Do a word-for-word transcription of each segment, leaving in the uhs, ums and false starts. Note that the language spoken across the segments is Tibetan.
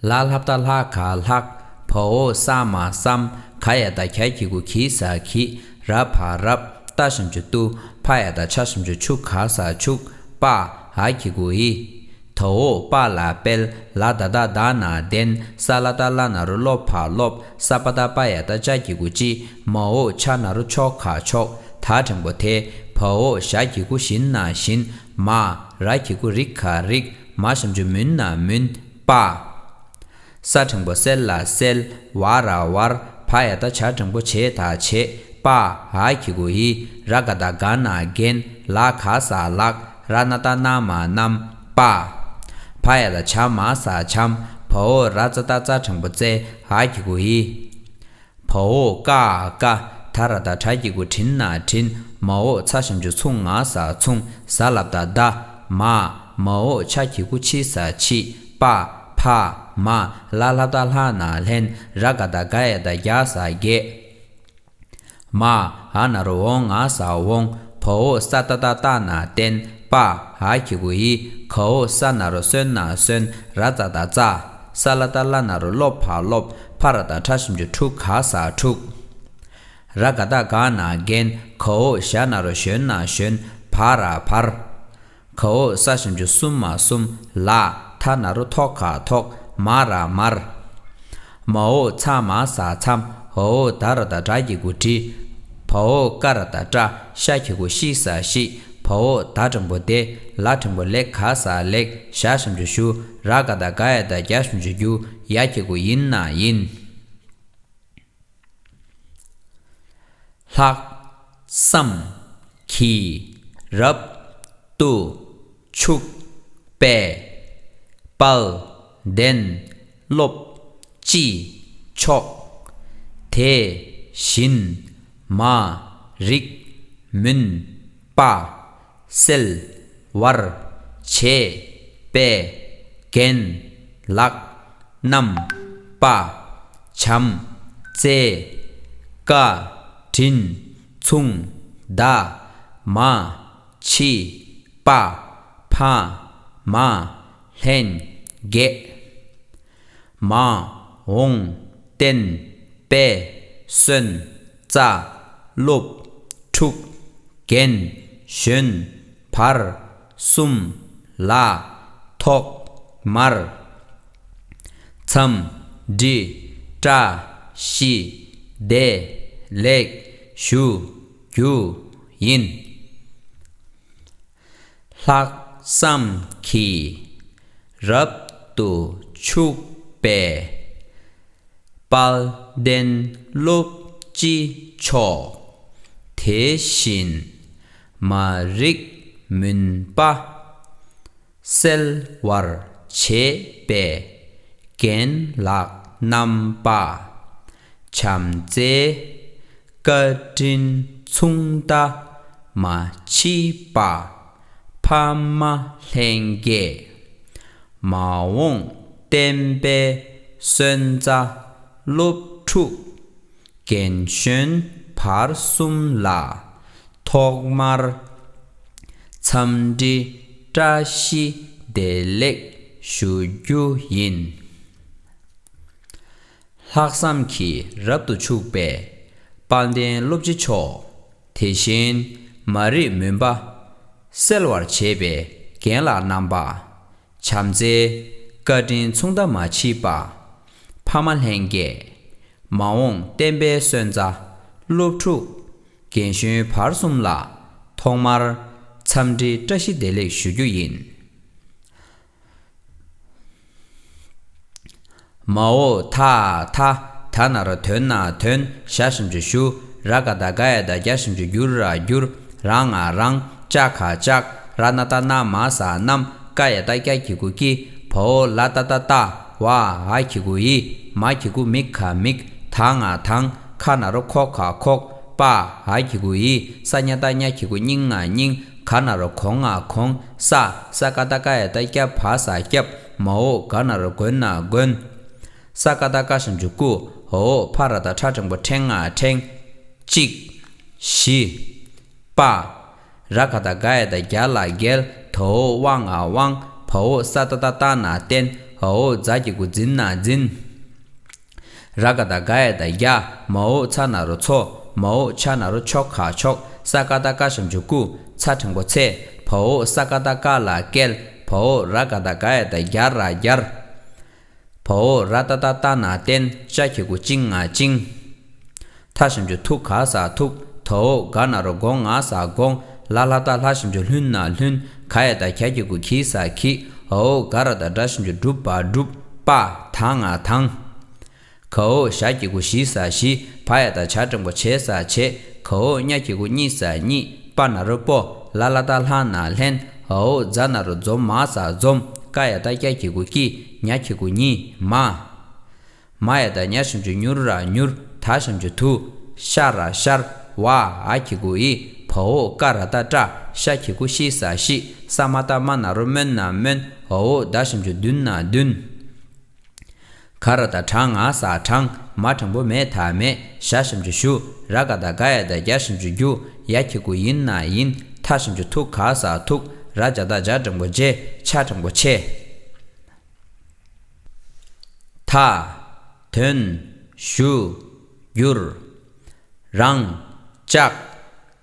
ལ་ལྷ་བཏགས་ལྷ་ག་ལྷག་བ་འོག་ས་མ་བསམ། ག་ཡ་བཏགས་གྱ་གི་གུ་གྱི་ས་གྱིས། ར་བ་རབ། ཏ་ཞབས་ཀྱུ་ཏུ། ཕ་ཡ་བཏགས་ཕྱ་ཞབས་ཀྱུ་ཕྱུ་ག་ས་ཕྱུག་པ། འ་གི་གུ་འི། ད་འོག་པ་ལ་དཔལ། ལ་ད་བཏགས་ལྡ་ན་ལྡན། ས་ལ་བཏགས་སླ་ན་རོ་སློ་བ་སློབ། ས་པ་བཏགས་སྤ་ཡ་བཏགས་སྤྱ་གི་གུ་སྤྱི། མ་འོག་ཆ་ན་རོ་ཆོ་ག་ཆོག་ད་འགྲེང་བུ་དེ། བ་འོག་ཞ་གི་གུ་ཞིན་ན་བཞིན། མ། ར་གི་གུ་རི་ག་རིག་མ་ཞབས་ཀྱུ་མུན་ན་མུན། པ། ས་འགྲེང་བུ་སེ་ལ་སེལ། བ་ར་བར། བ་ཡ་བཏགས་བྱ་འགྲེང་བུ་བྱེ་ད་བྱེད། པ། འ་གི་གུ་འི། ར་ག་བཏགས་རྒ་ན་རྒན། ལ་ག་ས་ལགས། ར་ན་བཏགས་རྣ་མ་རྣམ། པ། བ་ཡ་བཏགས་བྱ་མ་ས་བྱམས། བ་འོག་ར་ཙ་བཏགས་རྩ་འགྲེང་བུ་རྩེ། འ་གི་གུ་འི། བ་འོག་ཀ་ཀ་ད་ར་བཏགས་དྲ་གི་གུ་དྲིན་ན་དྲིན། མ་འོག་ཚ་ཞབས་ཀྱུ་ཚུ་ང་ས་ཚུང་། ཟ་ལ་བཏགས་ཟླ། མ། མ་འོག་ཆ་གི་གུ་ཆི་ས་ཆི། པ། ཕ། མ། ལ་ལྷ་བཏགས་ལྷ་ན་ལྷན། ར་ག་བཏགས་རྒ་ཡ་བཏགས་རྒྱ་ས་རྒྱས། མ། འ་ན་རོ་འོ་ང་ས་འོང་། བ་འོག་ས་ཏ་བཏགས་སྟ་ན་བསྟན། པ། འ་གི་གུ་འི། ག་འོག་ས་ན་རོ་སོ་ན་སོན། ར་ཙ་བཏགས་རྩ། ས་ལ་བཏགས་སླ་ན་རོ་སློ་བ་སློབ། ཕ་ར་བཏགས་ཕྲ་ཞབས་ཀྱུ་ཕྲུ་ག་ས་ཕྲུག་ར་ག་བཏགས་རྒ་ན་རྒན། ག་འོག་ཞ་ན་རོ་ཞོ་ན་ཞོན། བ་ར་བར། ག་འོག་ས་ཞབས་ཀྱུ་སུ་མ་སུམ། ལ། ཐ་ན་རོ་ཐོ་ག་ཐོག་མ་ར་མར། མ་འོག་ཚ་མ་ས་མཚམས། འ་འོག་ད་ར་བཏགས་དྲ་གི་གུ་དྲི། བ་འོག་ཀ་ར་བཏགས་བཀྲ། ཤ་གི་གུ་ཤི་ས་ཤིས། བ་འོག་ད་འགྲེང་བུ་དེ། ལ་འགྲེང་བུ་ལེ་ག་ས་ལེགས། ཞ་ཞབས་ཀྱུ་ཞུ། ར་ག་བཏགས་རྒ་ཡ་བཏགས་རྒྱ་ཞབས་ཀྱུ་རྒྱུ། ཡ་གི་གུ་ཡིན་ན་ཡིན། ལྷག་བསམ་གྱིས་རབ་ཏུ་ཕྱུག་པའི་དཔལ་ལྡན་སློབ་སྤྱི་མཆོག་དེ་བཞིན་མ་རིག་མུན་པ་སེལ་བར་བྱེད་པའི་རྒན་ལགས་རྣམ་པ་བྱམས་བརྩེ་བཀའ་དྲིན་མཚུངས་ཟླ་མ་མཆིས་པ་ཕ་མ་ལྷན་རྒྱས། མ་འོངས་བསྟན་པའི་སོན་རྩ་སློབ་ཕྲུག་རྒན་གཞོན་བར་གསུམ་ལ་ཐོག་མར་འཚམས་འདྲི་བཀྲ་ཤིས་བདེ་ལེགས་ཞུ་རྒྱུ་ཡིན། ལྷག་བསམ་གྱིས་རབ་ཏུ་ཕྱུག་པའི་དཔལ་ལྡན་སློབ་སྤྱི་མཆོག་དེ་བཞིན་མ་རིག་མུན་པ་སེལ་བར་བྱེད་པའི་རྒན་ལགས་རྣམ་པ་བྱམས་བརྩེ་བཀའ་དྲིན་མཚུངས་ཟླ་མ་མཆིས་པ་ཕ་མ་ལྷན་རྒྱས། མ་འོངས་བསྟན་པའི་སོན་རྩ་སློབ་ཕྲུག་རྒན་གཞོན་བར་གསུམ་ལ་ཐོག་མར་འཚམས་འདྲི་བཀྲ་ཤིས་བདེ་ལེགས་ཞུ་རྒྱུ་ཡིན། ལྷག་བསམ་གྱིས་རབ་ཏུ་ཕྱུག་པའི་དཔལ་ལྡན་སློབ་སྤྱི་མཆོག་དེ་བཞིན་མ་རིག་མུན་པ་སེལ་བར་བྱེད་པའི་རྒན་ལགས་རྣམ་པ་བྱམས་བརྩེའི་བཀའ་དྲིན་མཚུངས་ཟླ་མ་མཆིས་པ་ཕ་མ་ལྷན་རྒྱས། མ་འོངས་བསྟན་པའི་སོན་རྩ་སློབ་ཕྲུག་རྒན་གཞོན་བར་གསུམ་ལ་ཐོག་མར་འཚམས་འདྲི་བཀྲ་ཤིས་བདེ་ལེགས་ཞུ་རྒྱུ་ཡིན། མ་འོག་ཐ་ཐ། ད་ན་རོ་དོ་ན་དོན། ཞ་ཞབས་ཀྱུ་ཞུ། ར་ག་བཏགས་རྒ་ཡ་བཏགས་རྒྱ་ཞབས་ཀྱུ་རྒྱུ་ར་རྒྱུར། ར་ང་རང་། ལྕ་ག་ལྕགས། ར་ན་བཏགས་རྣ་མ་ས་རྣམས། ཀ་ཡ་བཏགས་ཀྱ་གི་གུ་ཀྱི། བ་འོག་ལ་ཏ་བཏགས་ལྟ། བ་འ་གི་གུ་འི། མ་གི་གུ་མི་ག་མིག་ད་ང་དང་། ཁ་ན་རོ་ཁོ་ག་ཁོག་པ། འ་གི་གུ་འི། ས་ཉ་བཏགས་སྙ་གི་གུ་སྙི་ང་སྙིང་། ག་ན་རོ་གོ་ང་གོང་། ས། ས་ཀ་བཏགས་སྐ་ཡ་བཏགས་སྐྱ་བ་ས་སྐྱབས། མ་འོག་ག་ན་རོ་གོ་ན་མགོན། ས་ཀ་བཏགས་སྐ་ཞབས་ཀྱུ་སྐུ། འ་འོག་ཕ་ར་བཏགས་ཕྲ་འགྲེང་བུ་ཕྲེང་ང་ཕྲེང་། གཅིག་བཞི། པ། ར་ག་བཏགས་རྒ་ཡ་བཏགས་རྒྱ་ལ་རྒྱལ། ད་འོག་བ་ང་དབང་། བ་འོག་ས་ཏ་བཏགས་སྟ་ན་བསྟན། འ་འོག་ཛ་གི་གུ་འཛིན་ན་འཛིན། ར་ག་བཏགས་རྒ་ཡ་བཏགས་རྒྱ། མ་འོག་ཚ་ན་རོ་མཚོ། མ་འོག་ཆ་ན་རོ་ཆོ་ག་མཆོག་ས་ཀ་བཏགས་སྐ་ཞབས་ཀྱུ་སྐུ། ཚ་འགྲེང་བུ་ཚེ། བ་འོག་ས་ཀ་བཏགས་སྐ་ལ་སྐལ། བ་འོག་ར་ག་བཏགས་རྒ་ཡ་བཏགས་རྒྱ་ར་རྒྱར། བ་འོག་ར་ཏ་བཏགས་རྟ་ན་བརྟན། ཅ་གི་གུ་ཅིང་ང་ཅིང་། ཐ་ཞབས་ཀྱུ་ཐུ་ག་ས་ཐུག་ད་འོག་ག་ན་རོ་དགོ་ང་ས་དགོངས། ལ་ལ་བཏགས་ལྷ་ཞབས་ཀྱུ་ལྷུ་ན་ལྷུན། ག་ཡ་བཏགས་གྱ་གི་གུ་གྱི་ས་གྱིས། འ་འོག་ག་ར་བཏགས་གྲ་ཞབས་ཀྱུ་གྲུ་བ་གྲུབ། པ་ད་ང་དང་། ག་འོག་ཞ་གི་གུ་ཞི་ས་ཞིས། བ་ཡ་བཏགས་བྱ་འགྲེང་བུ་བྱེ་ས་བྱེད། ག་འོག་ཉ་གི་གུ་གཉི་ས་གཉིས། པ་ན་རོ་པོ། ལ་ལ་བཏགས་ལྷ་ན་ལྷན། འ་འོག་ཛ་ན་རོ་རྫོ་མ་ས་འཛོམས། ཀ་ཡ་བཏགས་ཀྱ་གི་གུ་ཀྱི། ཉ་གི་གུ་ཉི། མ། མ་ཡ་བཏགས་མྱ་ཞབས་ཀྱུ་མྱུ་ར་མྱུར། ད་ཞབས་ཀྱུ་དུ། ཤ་ར་ཤར། བ་འ་གི་གུ་འི། བ་འོག་ཀ་ར་བཏགས་ཀྲ། ཤ་གི་གུ་ཤི་ས་ཤིས། ས་མ་བཏགས་སྨ་ན་རོ་སྨོན་ན་སྨོན། འ་འོག་ད་ཞབས་ཀྱུ་བདུ་ན་བདུན། ག་ར་བཏགས་གྲ་ང་ས་གྲངས། མ་འགྲེང་བུ་མེ་ད་མེད། ཞ་ཞབས་ཀྱུ་ཞུ། ར་ག་བཏགས་རྒ་ཡ་བཏགས་རྒྱ་ཞབས་ཀྱུ་རྒྱུ། ཡ་གི་གུ་ཡིན་ན་ཡིན། ཐ་ཞབས་ཀྱུ་ཐུ་ག་ས་ཐུག་ར་ཇ་བཏགས་རྗ་འགྲེང་བུ་རྗེ། ཆ་འགྲེང་བུ་ཆེ། ཐ། དོན། ཞུ། རྒྱུར། རང་། ཅག་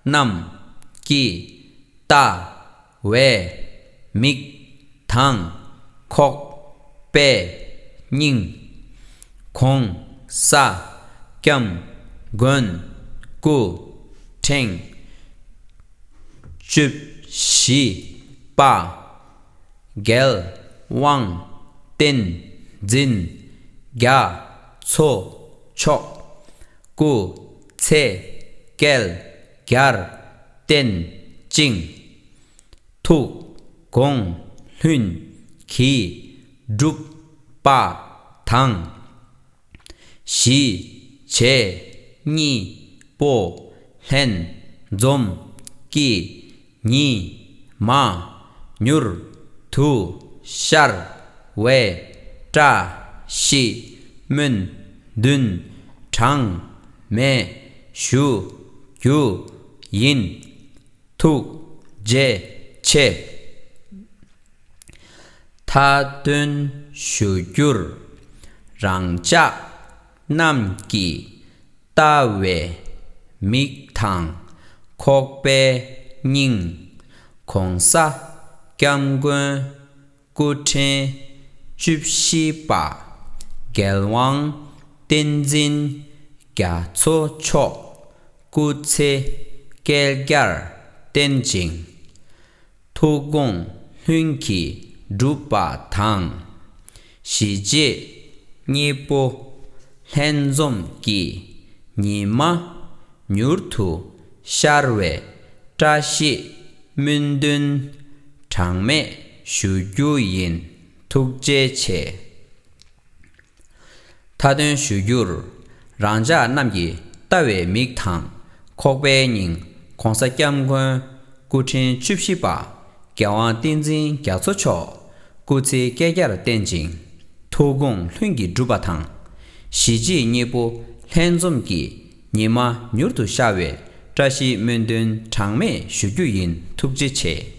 རྣམས། ཀྱིས། ལྟ། བའི། མིག་དང་། ཁོག་པའི། སྙིང་། གོང་ས། སྐྱབས། མགོན། སྐུ། ཕྲེང་། བཅུ་བཞི་པ། རྒྱལ། དབང་། བསྟན་འཛིན། རྒྱ། མཚོ། མཆོག་སྐུ། ཚེ། བསྐལ། བརྒྱར། བརྟན་ཅིང་། ཐུགས། དགོངས། ལྷུན་གྱིས་གྲུབ་པ་དང་། གཞིས་བྱེས་གཉིས་པོ་ལྷན་འཛོམས་ཀྱིས་ཉི་མ་མྱུར་དུ་ཤར་བའི་བཀྲ་ཤིས་སྨོན་འདུན་གྲངས་མེད་ཞུ་རྒྱུ་ཡིན། ཐུགས་རྗེ་ཆེ། མཐའ་དོན་ཞུ་རྒྱུར། རང་ཅག་རྣམས་ཀྱིས་ལྟ་བའི་མིག་དང་ཁོག་པའི་སྙིང་། གོང་ས་སྐྱབས་མགོན་སྐུ་ཕྲེང་བཅུ་བཞི་པ། རྒྱལ་དབང་བསྟན་འཛིན་རྒྱ་མཚོ་མཆོག་སྐུ་ཚེ་བསྐལ་བརྒྱར་བརྟན་ཅིང་། ཐུགས་དགོངས་ལྷུན་གྱིས་གྲུབ་པ་དང་། གཞིས་བྱེས་གཉིས་པོ་ལྷན་འཛོམས་ཀྱིས་ཉི་མ་མྱུར་དུ་ཤར་བའི་བཀྲ་ཤིས་སྨོན་འདུན་གྲངས་མེད་ཞུ་རྒྱུ་ཡིན། ཐུགས་རྗེ་ཆེ། མཐའ་དོན་ཞུ་རྒྱུར། རང་ཅག་རྣམས་ཀྱིས་ལྟ་བའི་མིག་དང་ཁོག་པའི་སྙིང་། གོང་ས་སྐྱབས་མགོན་སྐུ་ཕྲེང་བཅུ་བཞི་པ། རྒྱལ་དབང་བསྟན་འཛིན་རྒྱ་མཚོ་མཆོག་སྐུ་ཚེ་བསྐལ་བརྒྱར་བརྟན་ཅིང་། ཐུགས་དགོངས་ལྷུན་གྱིས་གྲུབ་པ་དང་། གཞིས་བྱེས་གཉིས་པོ་ལྷན་འཛོམས་ཀྱིས་ཉི་མ་མྱུར་དུ་ཤར་བའི་བཀྲ་ཤིས་སྨོན་འདུན་གྲངས་མེད་ཞུ་རྒྱུ་ཡིན། ཐུགས་རྗེ་ཆེ།